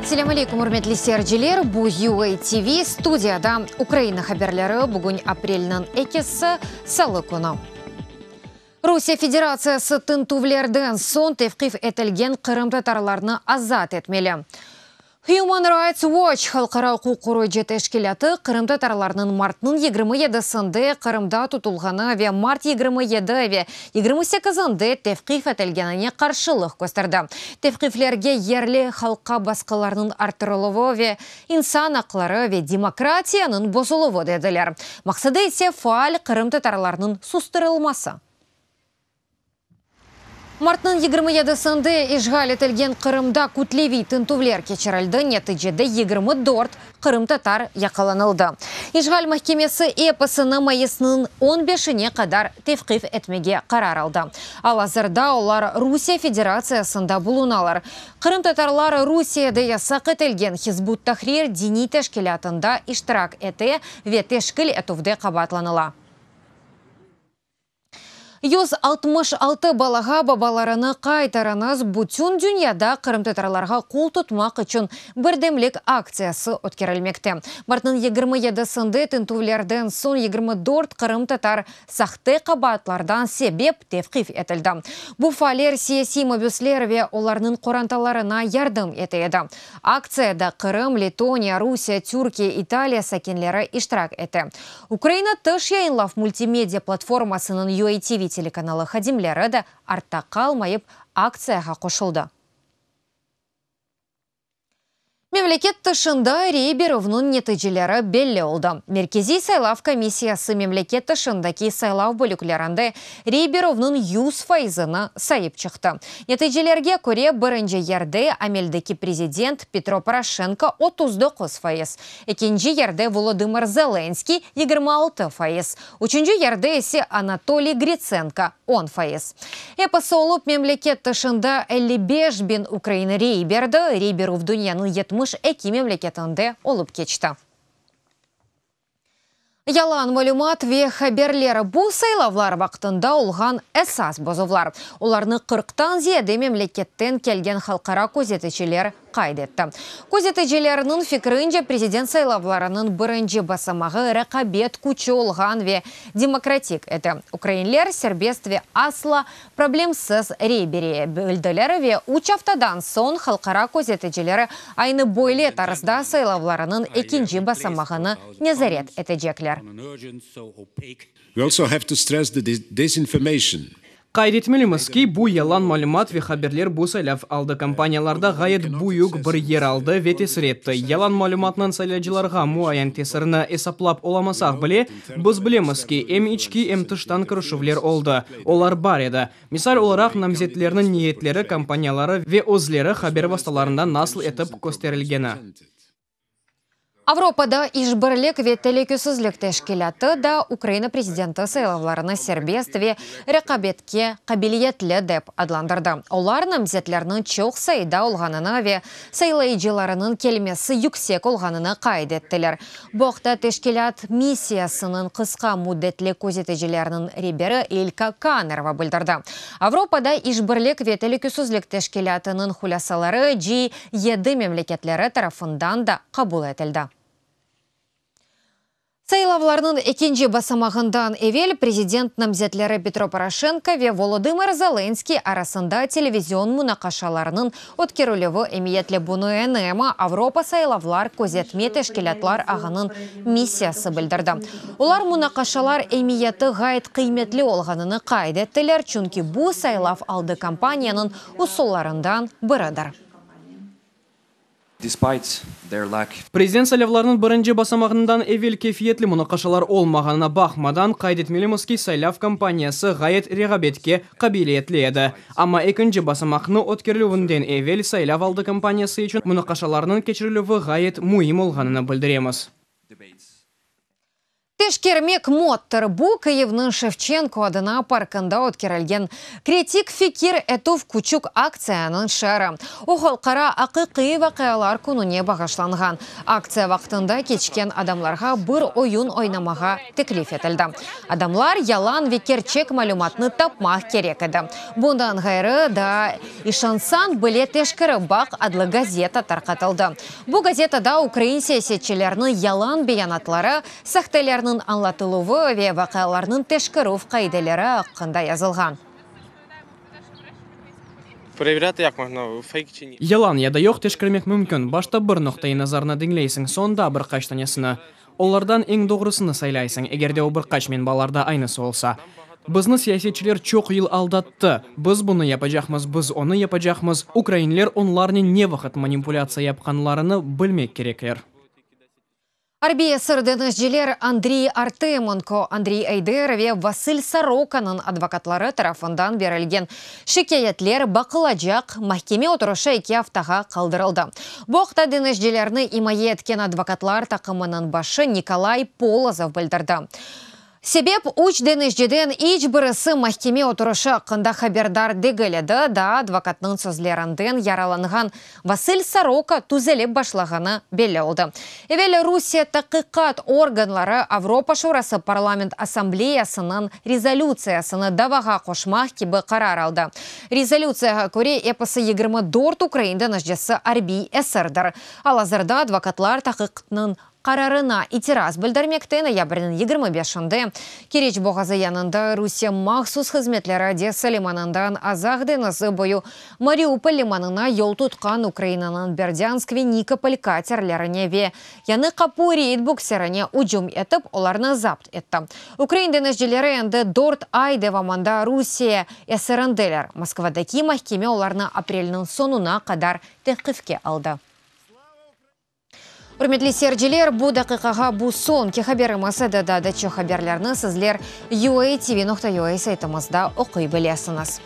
Selâm aleyküm, ürmetli seyirciler! Bu UA TV, studiyada Ukraina haberleri, bugün aprelniñ ekisi, salı künü. Rusiye Federatsiyası tintüvlerden soñ tevqif etilgen qırımtatarlarnı azat etmeli. Human Rights Watch halqara uquq qoruyıcı teşkilâtı qırımtatarlarnıñ martnıñ 27-sinde Qırımda tutulğanı ve mart 27 ve 28-inde tevqif etilgenine qarşılıq kösterdi. Tevqiflerge yerli halqqa basqılarnıñ arttırıluvı ve insan aqları ve demokratiyanıñ bozuluvı dediler. Maqsadı ise faal qırımtatarlarnıñ sustırılması. Martnıñ 27-sinde işğal etilgen Qırımda kütleviy tintüvler keçirildi, neticede 24 qırımtatar yaqalanıldı. İşğal mahkemesi episini mayısnıñ on beşine qadar tevqif etmege qarar aldı. Al-azırda olar Rusiye Federatsiyasında bulunalar. Qırımtatarlar Rusiyede yasaq etilgen Hizb ut-Tahrir diniy teşkilâtında iştirak ete ve teşkil etüvde qabaatlanıla. 166 balağa babalarını qaytarıñız, bütün dünyada qırımtatarlarğa qol tutmaq içün birdemlik aktsiyası ötkerilmekte. Martnıñ 27-sinde tintüvlerden soñ 24 qırımtatar sahte qabaatlardan sebep tevqif etildi. Bu faaller siyasiy mabüsler ve olarnıñ qorantalarına yardım ete edi. Aktsiyada Qırım, Letoniya, Rusiye, Türkiye, İtaliya sakinleri iştirak ete. Ukraina tış yayınlav multimedia platformasınıñ UATV telekanalı hadimleri de artta qalmayıp, aktsiyağa qoşuldı. Memleket tışında rey berüvniñ neticeleri belli oldı. Merkeziy saylav komissiyası memleket tışındaki saylav bölüklerinde rey berüvniñ 100 faizini sayıp çıqtı. Neticelerge köre, birinci yerde ameldeki prezident Petro Poroşenko 39%, ekinci yerde Volodımır Zelenskiy 26%, üçünci yerde ise Anatoliy Gritsenko 10%. Episi olıp memleket tışında 55 biñ ukrain rey berdi, rey berüv dünyanıñ 72 memleketinde olıp keçti. Yalan malümat ve haberler bu saylavlar vaqtında olğan esas bozuvlar. Olarnı qırqtan ziyade memleketten kelgen halqara közeticiler qayd etti. Közeticilerniñ fikrince, prezident saylavlarınıñ birinci basamağı reqabet küçü olğan ve demokratik edi. Ukrainler serbest ve asla problemsiz rey bere bildiler ve üç aftadan soñ halqara közeticileri aynı böyle tarzda saylavlarınıñ ekinci basamağını nezaret etecekler. We also have to stress the disinformation. Qayd etmelimiz ki, bu yalan malümat ve haberler bu saylav aldı kampaniyalarda ğayet büyük bir yer aldı ve tesir etti. Yalan malümatnıñ saylaycılarğa muayen tesirini esaplap olamasaq bile, biz bilemiz ki, em içki, em tıştan kirişüvler oldı. Olar bar edi. Misal olaraq, namzetlerniñ niyetleri, kampaniyaları ve özleri haber vastalarında nasıl etip kösterilgeni. Avropada İşbirlik ve telükesizlik teşkilâtı da Ukraina prezidenti saylavlarını serbest ve reqabetke qabiliyetli dep adlandırdı. Olar namzetlerniñ çoq sayıda olğanını ve saylayıcılarınıñ kelmesi yüksek olğanını qayd ettiler. Bu aqta teşkilât missiyasınıñ qısqa müddetli közeticileriniñ reberi İlka Kanerva bildirdi. Avropada İşbirlik ve telükesizlik teşkilâtınıñ hulâsaları G7 memleketleri tarafından da qabul etildi. Saylavlarnıñ ekinci basamağından evel prezident namzetleri Petro Poroşenko ve Volodımır Zelenskiy arasında televizion munaqaşalarınıñ ötkerilüvi emiyetli. Bunı NM Avropa saylavlar közetme teşkilâtlar ağınıñ missiyası bildirdi. Olar munaqaşalar emiyeti ğayet qıymetli olğanını qayd ettiler, çünki bu saylav aldı kampaniyanıñ usullarından biridir. Prezident saylavlarınıñ birinci basamağından evel keyfiyetli munaqaşalar olmağanına baqmadan, qayd etmelimiz ki, saylav kampaniyası ğayet reğabetke qabiliyetli edi. Amma ekinci basamaqnı ötkerilüvinden evel saylav aldı kampaniyası içün munaqaşalarnıñ keçirilüvi ğayet müim olğanını bildiremiz. Teşkermek mottır. Bu, Kyivniñ Şevçenko adına parkında ötkerilgen Kritik fikir etüv küçük aktsiyanıñ şiarı. O, Halqara aqiqiy vaqialar kününe bağışlanğan. Aktsiya vaqtında keçken adamlarğa bir oyun oynamağa teklif etildi. Adamlar yalan ve kerçek malümatnı tapmaq kerek edi. Bundan ğayrı, daa İşansañ bile teşkerip baq adlı gazeta tarqatıldı. Bu gazetada ukrain siyasetçilerniñ yalan beyanatları, sahtelerniñ añlatıluvı ve vaqialarnıñ teşkerüv qaideleri aqqında yazılğan. Yalan ya da yoq teşkermek mümkün. Başta bir noqta-i nazarnı diñleysiñ, soñ daa bir qaç tanesini. Olardan eñ doğrusını saylaysıñ, eger de o bir qaç menbalarda aynısı olsa. Bizni siyasetçiler çoq yıl aldattı, biz bunı yapacaqmız, biz onı yapacaqmız, ukrainler onlarnen ne vaqıt manipulâtsiya yapqanlarını bilmek kerekler. Arbiy esir deñizciler Andriy Artemenko, Andriy Ayder ve Vasıl Sorokanıñ advokatları tarafından berilgen şikâyetler baqılacaq mahkeme oturışı eki aftağa qaldırıldı. Bu aqta deñizcilerni imaye etken advokatlar taqımınıñ başı Nikolay Polozov bildirdi. Sebep, üç deñizciden iç birisi mahkeme oturışı aqqında haberdar degil edi, daa advokatnıñ sözlerinden yaralanğan Vasıl Soroka tüzelip başlağanı belli oldı. Evel Rusiye taqiqat organları Avropa Şurası Parlament Assambleyasınıñ rezolütsiyasını davağa qoşmaq kibi qarar aldı. Rezolütsiyağa köre, episi 24 ukrain deñizcisi arbiy esirdir. Al-azırda advokatlar taqiqtnıñ Qararına itiraz bildirmekte noyabrniñ 25-inde Keriç boğazı yanında Rusiye mahsus hızmetleri Odesa limanından Azaq deñizi boyu Mariupol limanına yol tutqan Ukrainanıñ Berdânsk ve Nikopol katerlerine ve Yañı Qapu reyd bukserine ücüm etip, olarnı zapt etti. Ukrain deñizcileri endi dört ay devamında Rusiye esirindeler. Moskvadaki mahkeme olarnı aprelniñ soñuna qadar tevqifke aldı. Ürmetli seyirciler, bu daqiqağa bu soñki haberimiz edi. Daa da çoq haberlerni sizler UATV.UA saytımızda oquy bilesiñiz.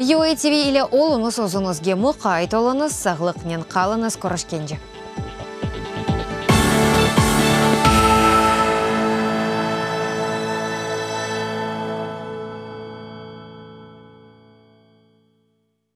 UATV ile oluñız, özüñizge muqayt oluñız, sağlıqnen qalıñız, körüşkence.